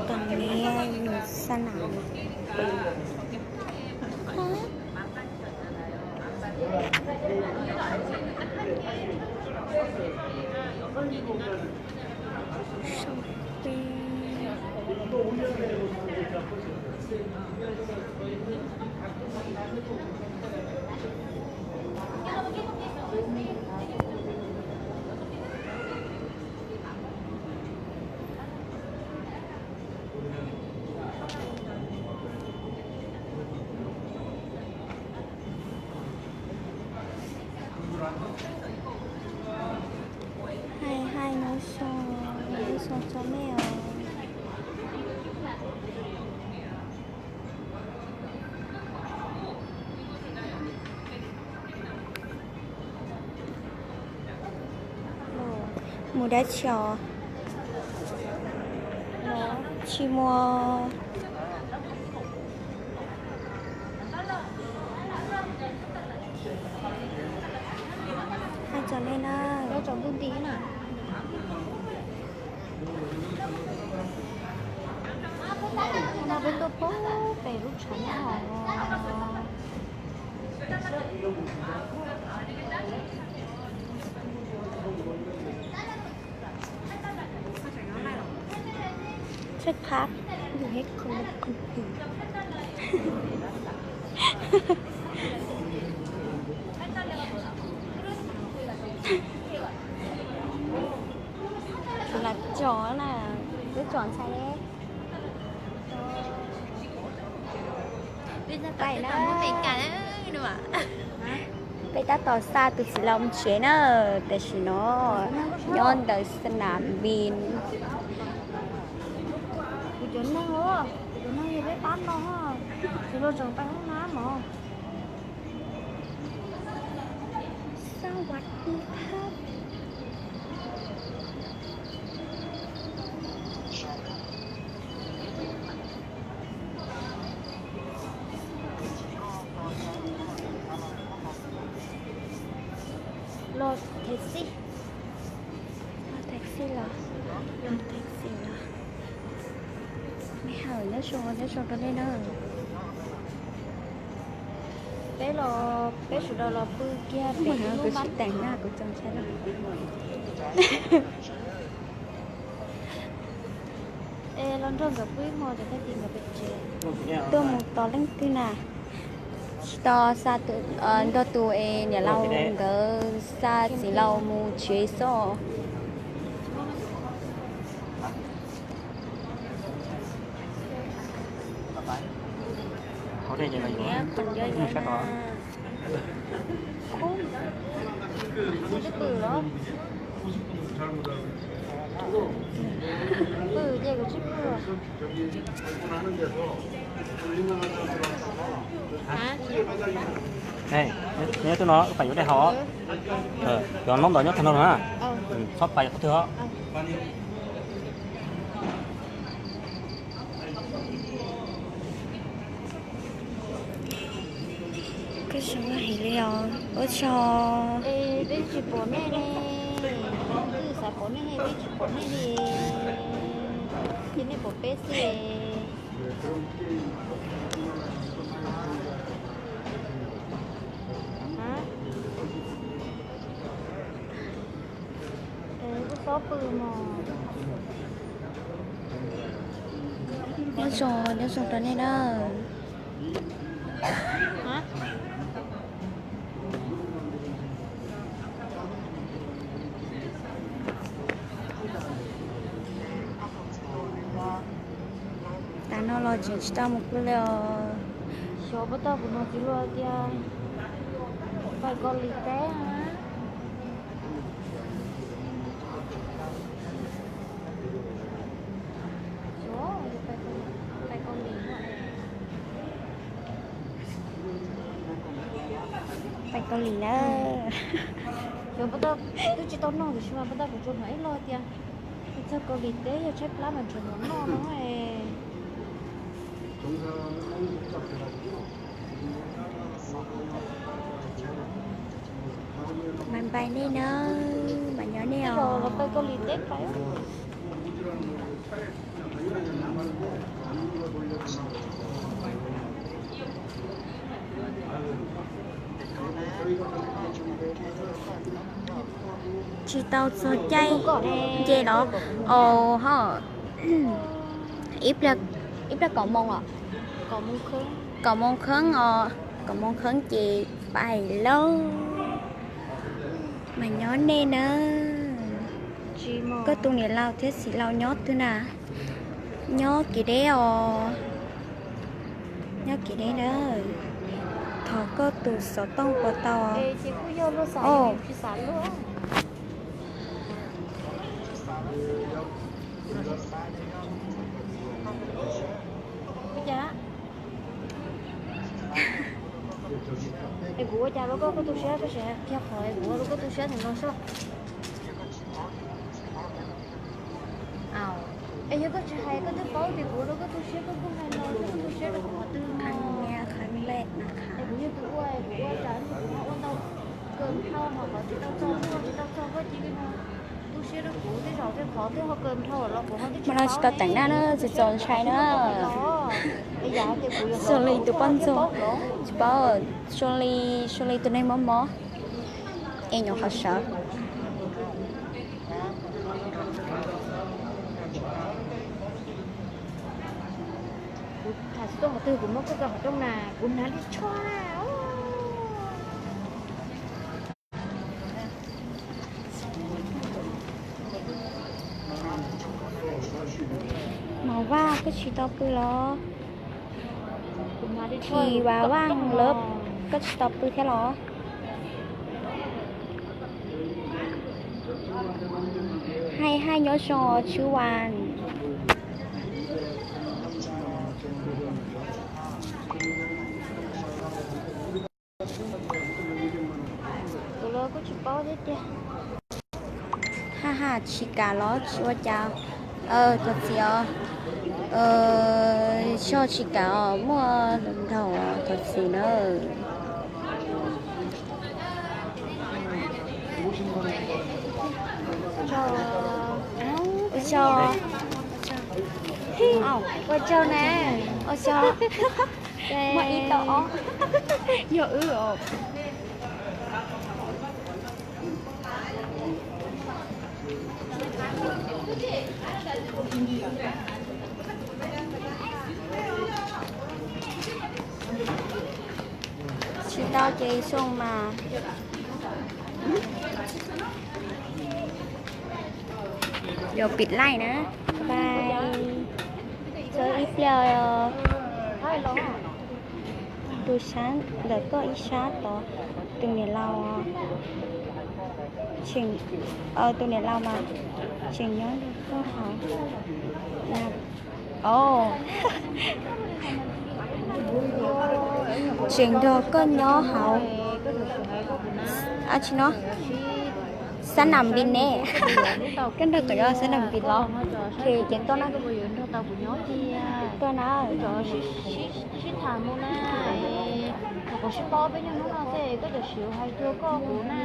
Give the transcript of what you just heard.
Tam niag nus xa nam. Hais hais no so, no so tso nej os. Mus dab tsi os? Tsis mus. Hais tso nej na. Peb tuaj pem lub tshav nyob hauv. Check card, you have color confused. Tsis lam tso na, twb tso ntshai li. Peb tab tom xa tus txiv laus mus tsev na, tam sim no nyob ntawm sab nam npis. Kuv cov neeg, kuv cov neeg yog peb pab no, tsis los tseem pab hoob nab mog. Xab vas di thab. Los taxi. Los taxi los, los taxi los. Me hawm nyob zoo, nyob zoo rau nej na. Peb los, peb sawv daws los pw kiag pem lub, kuv tsis teem na, kuv txo ntshai lawm. Es los nrog nkawd pw ib hmo ces tag kis nkawd pem tsev. Tuaj mus tos leej twg na? Tsis tos xa, nrog tus es niam laus nkawd xa txiv laus mus tsev xwb. Qhov dej ces los yuav sab tod. Kuv twb pw los, pw ces kuv tsis pw. Nyob twg no pais yuav dej haus. Cov noob ntawd nyob tag no na. Txhob pais qhov twg os. Koj zoo heev li os, ua tsaug. Peb tsis pom nej ne, twb xav pom nej, peb tsis pom nej li, ces nej pom peb xwb. Kuj txhob pw mog. Nyob zoo, nyob zoo rau nej na. Tas no los tseem tsis tau mus pw li os. Xyov puas tau, kuv hnov txiv hluas tias pais Kaus Lim teb na. Xyov, Kaus Lim na. Twb tsis tau noj tiam sis mas pas tag kuv tsuas hnov ib lo tias txog Kaus Lim teb yog tshaib plab mas tsuas hnov noj no. Mas npais nej na, mas nyob nej os. Tsis tau txog caij nce los. Au ho, ib pliag kaum moos os? Kaum moos kheeb os, kaum moos kheeb ces pais lauj. Mas nyob nej na, koj tus niam laus thiab txiv laus nyob twg na? Nyob kev deb os, nyob kev deb na. Thov koj tus xov tooj puas tau? Es kuv ua cas rau koj, koj tu siab, koj sim qhia qhov es kuv ua rau koj tu siab ntawm no soj. Es yog koj tsis hais koj twb paub tias kuv ua rau koj tu siab, koj kuj hais los koj tu siab rau kuv qhov twg no. Es kuv yog tus ua, kuv ua cas kuv ho ua ntau kawg dhau, ho qhov tsis tau txog, tsis tau txog koj cia li tu siab rau kuv, tej zaum tej qhov twb ho kawg dhau los kuv ho twb tsis paub. Mas no tsis tau teem na, tsis txaus ntshai na. Xyoo Li tus poj ntxoog, tsis paub, Xyoo Li, Xyoo Li tus neeg mob mob, es nyuam qhuav sawv. Kuv tham tsis tuaj qhov twg, kuv muab koj kaw qhov rooj na, kuv hnav li tsho na. Mos Vaj, koj tsis tau pw los? Phim Vam Vaj lawv, koj tsis tau pw thiab los? Haj haj nyob zoo os Tswv Vam. Kuv los kuj tsis paub thiab tiag. Ha ha, tsis kam los tsis ua cas. Thov txim os. Tsis, tsis kam os, muaj nraug, thov txim na. Ua tsaug, ua tsaug na. Ua tsaug. Muaj ib tau ob, yog wb os. Tsis tau ces zoo mas. Yuav pim laij na. Bye. Txog ib pliag. Tus sab ntawm koj ib sab tod, tus niam laus, tus niam laus mas tseem nyob nrog koj hauv. Tseem nrog koj nyob hauv. Ab tsi no, xab nam npis ne. Koj nrog tawm yog xab nam npis los? Ces tuaj na. Tuaj na. Sib tham mus na, kuv sib paub peb nyuag hnub no xwb, koj cov siv hais cuag koj kuv na.